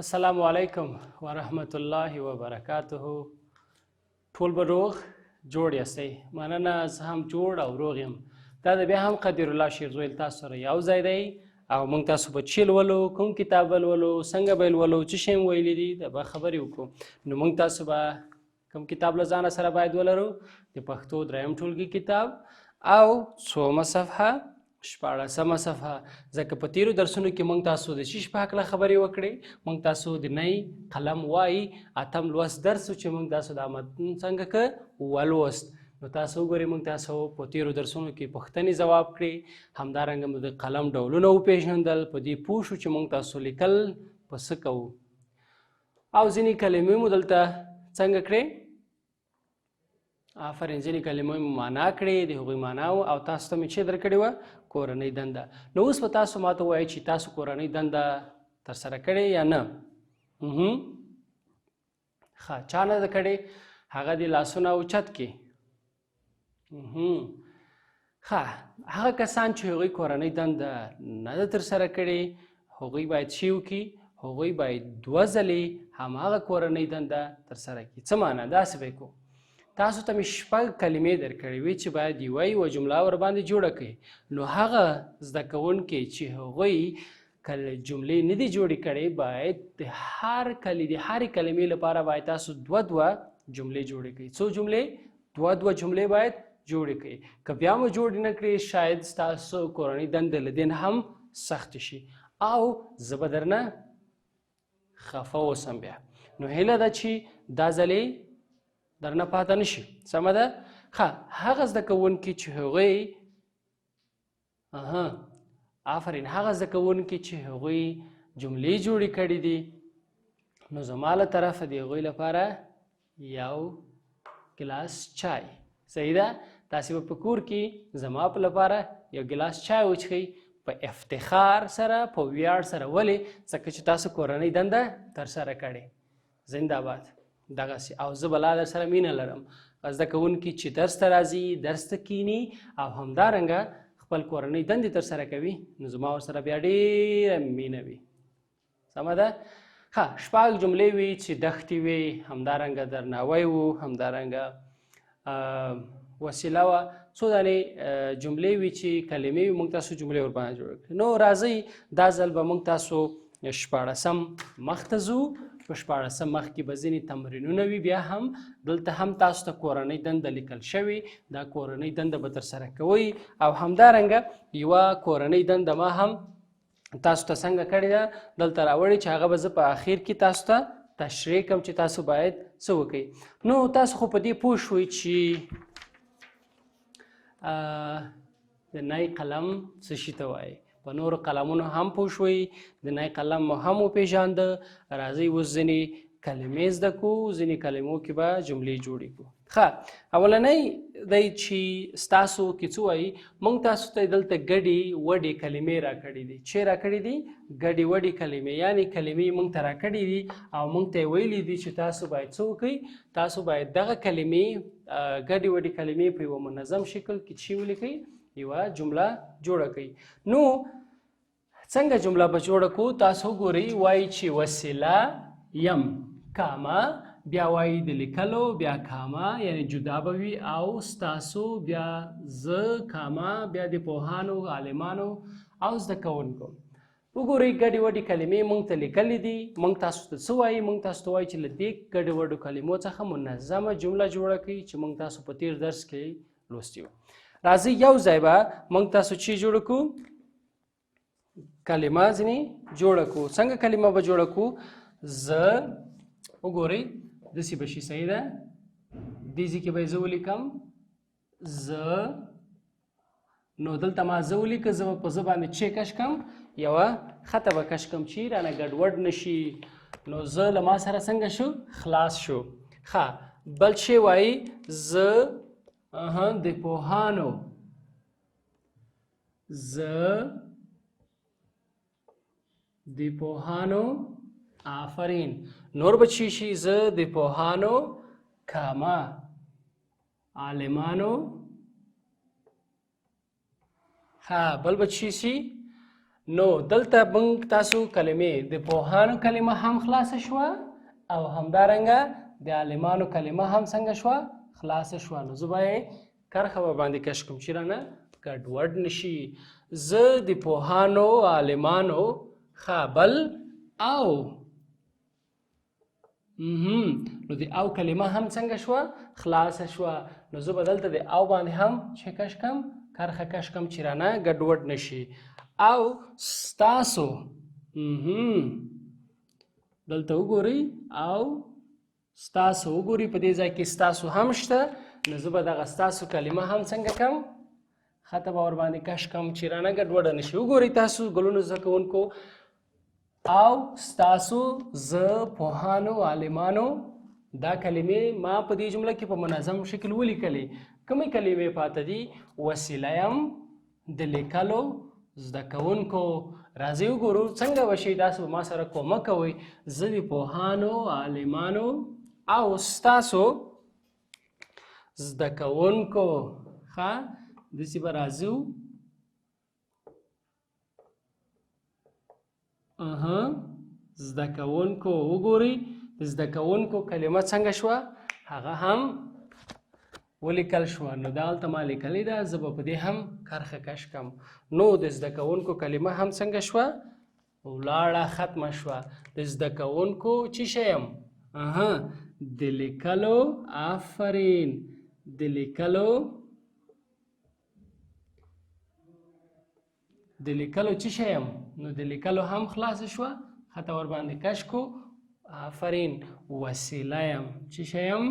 السلام علیکم ورحمت الله وبرکاته. ټول به روغ جوړ یاستئ؟ مننه، زه هم جوړ او روغ یم. دا د بیا هم قدیر الله شیرزویل تاسو سره یو ځای دی او موږ تاسو به چې لولو، کوم کتاب به لولو، څنګه به یې لولو، څه شی مو ویلي دي، دا به خبرې وکړو. نو موږ تاسو به کوم کتاب له ځانه سره باید ولرو؟ د پښتو دریم ټولګي کتاب او څومه صفحه؟ 16مه صفحه. ځکه په تیرو درسونو کې موږ تاسو د شیش په هکله خبرې وکړې. موږ تاسو د نۍ قلم وای اتم لوست درس چې موږ تاسو د متن څنګه که ولوست. نو تاسو وګورئ، موږ تاسو په تیرو درسونو کې پوښتنې ځواب کړې، همدارنګه مو د قلم ډولونه وپېژندل، په دې پوه شو چې موږ تاسو لیکل په څه کوو او ځینې کلمې مو دلته څنګه کړې. آفرین، ځینې کلمې مو معنا کړې، د هغوی معنا او تاسو ته مې چې درکړې وه کورنۍ دنده. نو اوس به تاسو ماته ووایئ چې تاسو کورنۍ دنده ترسره کړې یا نه؟ ښه، چا نه ده کړې هغه دې لاسونه اوچت کړي. ښه، هغه کسان چې هغوی کورنۍ دنده نه ده ترسره کړې، هغوی باید څه وکړي؟ هغوی باید دوه ځلې هماغه کورنۍ دنده ترسره کړي. څه معنا؟ داسې به یې کوو، تاسو ته مې شپږ کلمې درکړې وي چې باید یوه یوه جمله ورباندې جوړه کړئ. نو هغه زده کوونکي چې هغوی کله جملې نه دي جوړې کړې، باید د هر کلی د هرې کلمې لپاره باید تاسو دوه دوه جملې جوړې کړئ. څو جملې؟ دوه دوه جملې باید جوړې کړئ. که بیا مو جوړې نه کړې، شاید ستاسو کورنۍ دنده له دې نه هم سخت شي او زه به درنه خفه اوسم بیا. نو هیله ده چې دا ځلې درنه پاته نه شي. سمه ده؟ ښه، هغه زده کوونکي چې هغوی اها آفرین، هغه زده کوونکي چې هغوی جملې جوړې کړې دي، نو زما له طرفه د هغوی لپاره یو ګلاس چای. صحیح ده؟ تاسې به په کور کې زما په لپاره یو ګلاس چای وڅښئ په افتخار سره، په ویاړ سره. ولې؟ ځکه چې تاسو کورنۍ دنده ترسره کړې. زنده باد. دغسې او زه به لا در سره مینه لرم. زده کوونکي چې درس ته راځي، درس ته کیني او همدارنګه خپل کورنۍ دندې ترسره کوي، نو زما ورسره بیا ډېره مینه وي. سمه ده؟ ښه، شپږ جملې وي چې دښتې وي، همدارنګه درناوی و، همدارنګه وسیله وه. څو دانې جملې وي چې کلمې وي، موږ تاسو جملې ورباندې جوړې کړې. نو راځئ، دا ځل به موږ تاسو 16م مخ ته ځو. په 16م مخ کې به ځینې تمرینونه وي. بیا هم دلته هم تاسو ته کورنۍ دنده لیکل شوې، دا کورنۍ دنده به ترسره کوئ او همدارنګه یوه کورنۍ دنده ما هم تاسو ته څنګه کړې ده، دلته راوړې چې هغه به زه په اخیر کې تاسو ته تشریح کوم چې تاسو باید څه وکړئ. نو تاسو خو په دې پوه شوئ چې د نی قلم څه شي ته وایي، په نورو قلمونو هم پوه شوئ، د نی قلم مو هم وپېژانده. راځئ اوس ځینې کلمې زده کوو، ځینې کلمو کې به جملې جوړې کړو. ښه، اولنی دی چې ستاسو کې څه وایي. موږ تاسو ته دلته ګډې وډې کلمې راکړې دي. چې راکړې دي ګډې وډې کلمې، یعنی کلمې موږ ته راکړې دي او موږ ته یې ویلي دي چې تاسو باید څه وکړئ. تاسو باید دغه کلمې، ګډې وډې کلمې په یوه منظم شکل کې چې ولیکئ، یوه جمله جوړه کړئ. نو څنګه جمله به جوړه کو؟ تاسو وګورئ، وایي چې وسیله یم کامه، بیا وایي د لیکلو، بیا کامه، یعنی جدا به وي او ستاسو، بیا زه کامه، بیا د پوهانو، عالمانو او زده کوونکو. وګورئ، ګډې وډې کلمې مونږ ته لیکلې دي. مونږ تاسو ته څه وایي؟ مونږ تاسو ته وایي چې له دې ګډې وډو کلمو څخه منظمه جمله جوړه کړئ چې مونږ تاسو په تیر درس کې لوستي وو. راځئ، یو ځای به مونږ تاسو چې جوړ کړو، کلمه ځینې جوړه کړو. څنګه کلمه به جوړه کړو؟ زه وګورئ، داسې به شي. صحیح ده؟ دې ځای کې به یې زه ولیکم، زه. نو دلته ما زه ولیکه، زه به په زه باندې چې کش کم، یوه خطه به کش کم چې رانه ګډوډ نشي. نو زه له ما سره څنګه شو؟ خلاص شو. ښه، بل چې وایي زه د پوهانو، زه د پوهانو، آفرین، نور به چی شي؟ زه د پوهانو کاما عالمانو. ها، بل به چی شي؟ نو دلته موږ تاسو کلمې د پوهانو کلمه هم خلاصه شوه او همدارنګه د عالمانو کلمه هم څنګه شوه؟ خلاصه شوه. نو زه به یې کرښه به باندې کش کوم چې رانه ګډوډ نشي. زه د پوهانو، عالمانو، خابل او نو د او کلمه هم څنګه شوه؟ خلاصه شوه. نو زه به دلته د او باندې هم چې کش کم، کرښه کش کم چې رانه ګډوډ نشي. او ستاسو دلته وګورئ، او ستاسو وګورئ، په دې ځای کې ستاسو هم شته. نو زه به دغه ستاسو کلمه هم څنګه کم، خطه به ورباندې کش کم چې رانه ګډوډه نشي. وګورئ تاسو ګلونو زده کوونکو، او ستاسو، زه، پوهانو، عالمانو، دا کلمې ما په دې جمله کې په منظم شکل ولیکلې. کومې کلمې پاته دي؟ وسیله یم د لیکلو زده کوونکو. راځئ وګورو څنګه به شي. تاسو به ما سره کومک کوئ. زه د پوهانو، عالمانو او ستاسو زده کوونکو. ښه، داسې به راځو. اها، زده کوونکو. وګورئ د زده کوونکو کلمه څنګه شوه؟ هغه هم ولیکل شوه. نو دا هلته ما لیکلې ده، زه به په دې هم کرښه کش کم. نو د زده کوونکو کلمه هم څنګه شوه؟ ولاړه، ختمه شوه. د زده کوونکو چی شی یم؟ اها، د لیکلو، آفرین، د لیکلو، د لیکلو چی شی یم؟ نو د لیکلو هم خلاصه شوه، خطه ور باندې کش کو. آفرین، وسیله یم. چی شی یم؟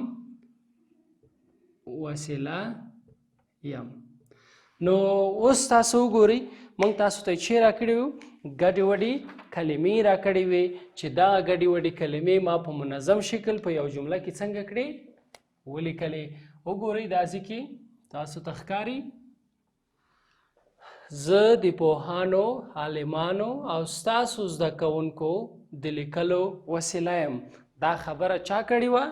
وسیله یم. نو اوس تاسو وګورئ، موږ تاسو ته چې راکړي وو ګډې وډې کلمې راکړې وې، چې دا ګډې وډې کلمې ما په منظم شکل په یو جمله کې څنګه کړې؟ ولیکلې. وګورئ داسې کې تاسو ته ښکاري، زه د پوهانو، عالمانو او ستاسو زده کوونکو د لیکلو وسیله یم. دا خبره چا کړې وه؟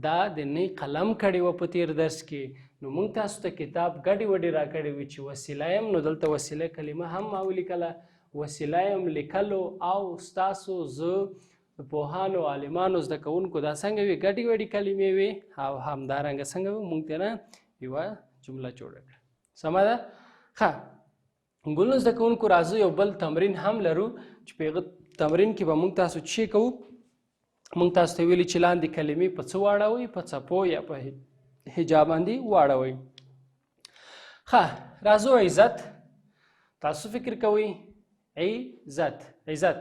دا د نی قلم کړې وه په تیر درس کې. نو موږ تاسو ته کتاب ګډې وډې راکړې وي چې وسیله یم. نو دلته وسیله کلمه هم ما ولیکله، وسیله یم لیکلو او ستاسو، زه د پوهانو، عالمانو، زده کوونکو. دا څنګه وي؟ ګډې وډې کلمې وي او همدارنګه څنګه وي؟ موږ ترې یوه جمله جوړه کړه. سمه ده؟ ښه ګلونو زده کوونکو، راځو یو بل تمرین هم لرو چې په هغه تمرین کې به موږ تاسو چې کوو. موږ تاسو ته ویلي چې لاندې کلمې په څه واړوئ؟ په څپو یا په هجا باندې واړوئ. ښه، راځو. عزت، تاسو فکر کوئ عزت، عزت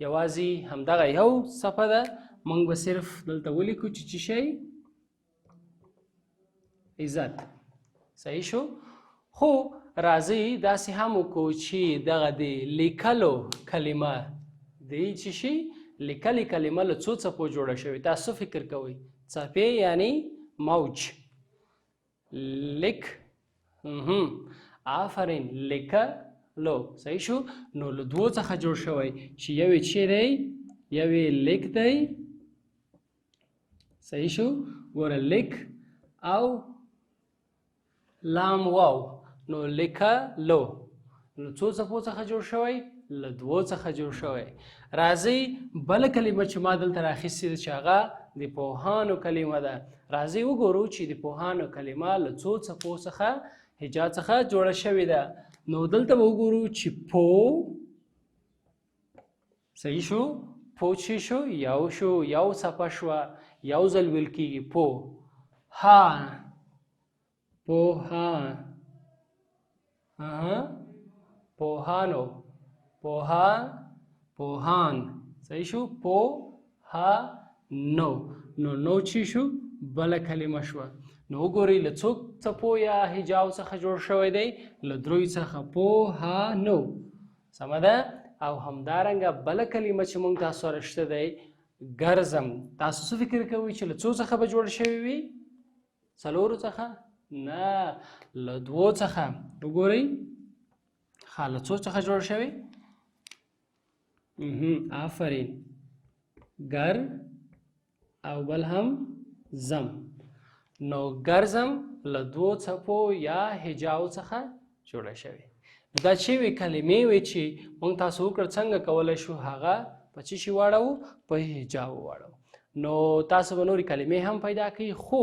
یوازې همدغه یو څپه ده. موږ به صرف دلته ولیکو چې څه شی؟ عزت. صحیح شو. خو راځئ داسې هم وکړو چې دغه د لیکلو کلمه د چې شي، لیکلې کلمه له څو څپو جوړه شوې؟ تاسو فکر کوئ؟ څپې یعنی موج. لیک، آفرین، لیکلو. صحیح شو. نو له دوو څخه جوړ شوی چې یو یې چی دی؟ یو یې لیک دی. صحیح شو. ګوره، لیک او لام واو، نو لیکلو. نو څو څپو څخه جوړ شوی؟ له دوو څخه جوړ شوی. راځئ بله کلمه چې ما دلته راخیستې ده چې هغه د پوهانو کلمه ده. راځئ وګورو چې د پوهانو کلمه له څو څپو څخه، هجا څخه جوړه شوې ده. نو دلته به وګورو چې پو، صحیح شو، پو چې شو، یو شو، یو څپه شوه، یو ځل ویل کېږي پو. ها، پوها، پوهانو، پوها، پوهان. صحیح شو. پو ها نو، نو نو چې شو، بله کلمه شوه. نو وګورئ له څو څپو یا هجاو څخه جوړ شوی دی؟ له دریو څخه، پو ها نو. سمه ده. او همدارنګه بله کلمه چې موږ تاسو سره شته دی، ګرځم. تاسو څه فکر کوئ چې له څو څخه به جوړ شوی وي؟ څلورو څخه؟ نه، له دوو څخه. وګورئ، ښه، له څو څخه جوړ شوی؟ آفرین، ګر او بل هم زم. نو ګرځم له دوو څپو یا هجاو څخه جوړه شوې. دا چې وی کلمې وي چې مونږ تاسو وکړ، څنګه کولی شو هغه په څه شي واړوو؟ په هجا واړوو. نو تاسو به نورې کلمې هم پیدا کړئ، خو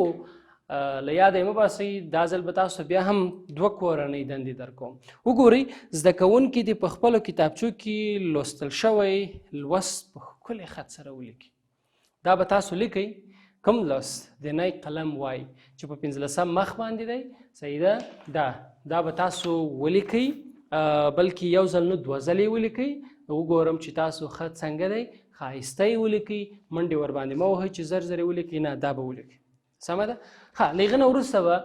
له یاده یې مه باسئ. دا ځل به تاسو بیا هم دوه کورنۍ دندې درکوم. وګورئ، زده کوونکي دې په خپلو کتابچو کې لوستل شوی لوست په ښکلي خط سره ولیکي. دا به تاسو لیکئ، کوم لوست؟ د نی قلم وای چې په 15 مخ باندې دی. صحیح ده. دا به تاسو ولیکئ، بلکې یو ځل نه، دوه ځلې ولیکئ. وګورم چې تاسو ښه څنګه دی، ښایسته یې ولیکئ، منډې ورباندې مه وهئ چې زر زر یې ولیکئ، نه، دا به ولیکئ. سمه ده. ښه، له هغه نه وروسته به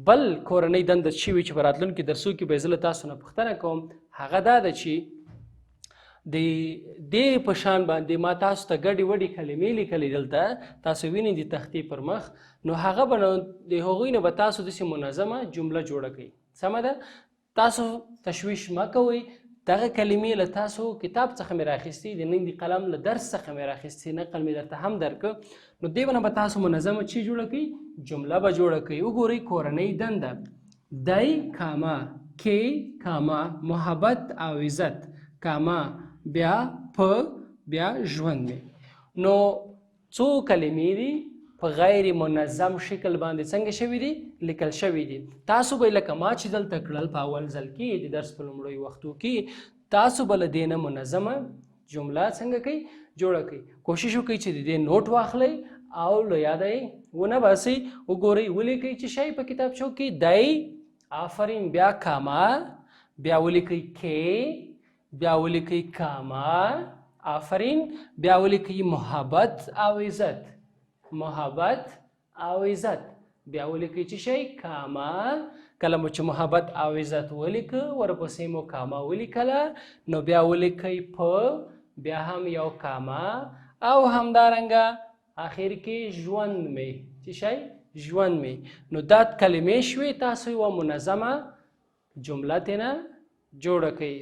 بل کورنۍ دنده چې وي، چې په راتلونکي درسو کې به زه له تاسو نه پوښتنه کوم، هغه دا ده چې د دې په شان باندې ما تاسو ته ګډې وډې کلمې لیکلې، دلته تاسو وینئ د تختې پر مخ. نو هغه به نو د هغوی نه به تاسو داسې منظمه جمله جوړه کړئ. سمه ده. تاسو تشویش مه کوئ، دغه کلمې له تاسو کتاب څخه مې راخیستې، د نن د قلم له درس څخه مې راخیستې، نقل مې درته هم درکړ. نو دې به نه به تاسو منظمه چې جوړه کړئ؟ جمله به جوړه کړئ. وګورئ، کورنۍ دنده دی کامه کې کامه محبت او عزت کامه بیا په بیا ژوند مې. نو څو کلمې دي په غیر منظم شکل باندې څنګه شوي دي؟ لیکل شوي دي. تاسو به لکه ما چې دلته کړل په اول ځل کې، د درس په لومړیو وختو کې، تاسو به له دې نه منظمه جمله څنګه کوي؟ جوړه کړئ. کوشش وکړئ چې د دې نوټ واخلئ او له یاده یې ونه باسئ. وګورئ، ولیکئ چې شی په کتابچو کې دی. آفرین. بیا کاما، بیا ولیکئ کې، بیا ولیکئ کاما. آفرین. بیا ولیکئ محبت او عزت، محبت او عزت. بیا ولیکئ چې شی؟ کاما. کله مو چې محبت او عزت ولیکه، ورپسې مو کاما ولیکله، نو بیا ولیکئ په، بیا هم یو کاما، او همدارنګه اخر کې ژوند مې. چې شی؟ ژوند مې. نو دا کلمې شوې، تاسو یوه منظمه جمله ترېنه جوړه کړئ.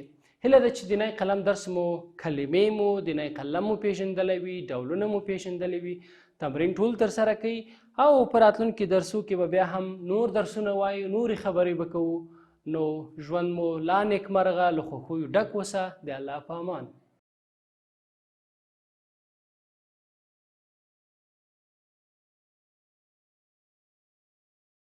هیله ده چې د نی قلم درس مو، کلمې مو، د نی قلم مو پېژندلی وي، ډولونه مو پېژندلی وي. تمرین ټول ترسره کړئ او په راتلونکي درسو کې به بیا هم نور درسونه وایو، نورې خبرې به کوو. نو ژوند مو لا نیکمرغه، له خوښیو ډک وسه. د الله په امان.